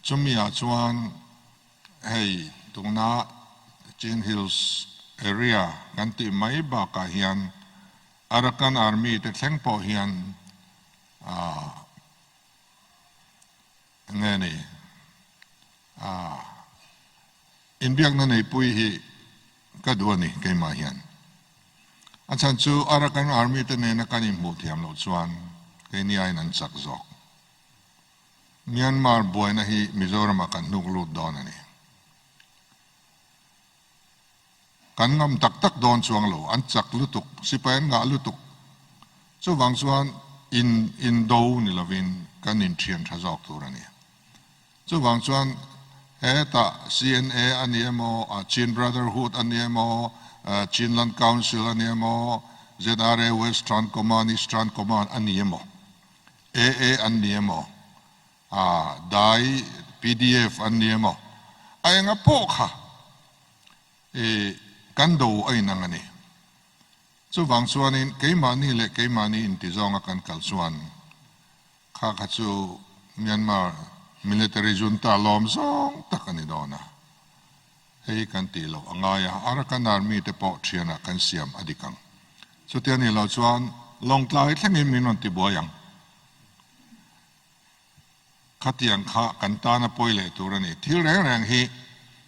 Chumi ah chuan hei tuna Chin Hills area kan tih mai bakah hian Arakan Army te thleng pawh hian enge ni inbiakna neipui hi ka duh a ni keimah hian. A chhan chu Arakan Army te nena kan inhmuh thiam loh chuan keini aiin an chak zawk. Myanmar buaina hi Mizoramah kan hnuk lut dawn a ni. Kan ngam tak tak dawn chuang lo, an chak lutuk, sipai an ngah lutuk. Chuvang chuan in indo ni lovin kan inthian tha zawk tur a ni. Chuvang chuan hetah CNA a ni emaw, Chin Brotherhood a ni emaw, Chinland Council a ni emaw, ZRA Western Command, Eastern Command a ni emaw, AA an ni emaw, dai pdf an ni emaw, a enga pawh kha i kan do a inang a ni. Chuvang chuanin keimahni leh keimahni intizawnga kan kal chuan kha kha chu Myanmar military junta lawm zawng tak a ni dawn a, hei kan tih loh a ngai a, Arakan Army te pawh thianah kan siam a dik ang. Chutia nih loh chuan Lawngtlai thlengin min rawn tibuai ang. Khatiang kha kan tana pawi leh tur a ni. Thil reng reng hi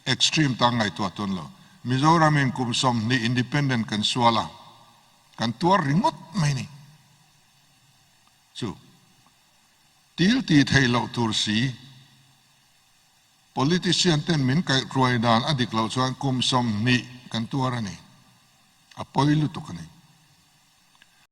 extreme tan ngaihtuah tun lo. Mizoramin kum 20 independent kan sual a, kan tuar ringawt mai ni. Chu til ti theih loh tur si, politician ten min kaihhruai dan a dik loh chuan kum 20 kan tuar a ni. A pawi lutuk a ni.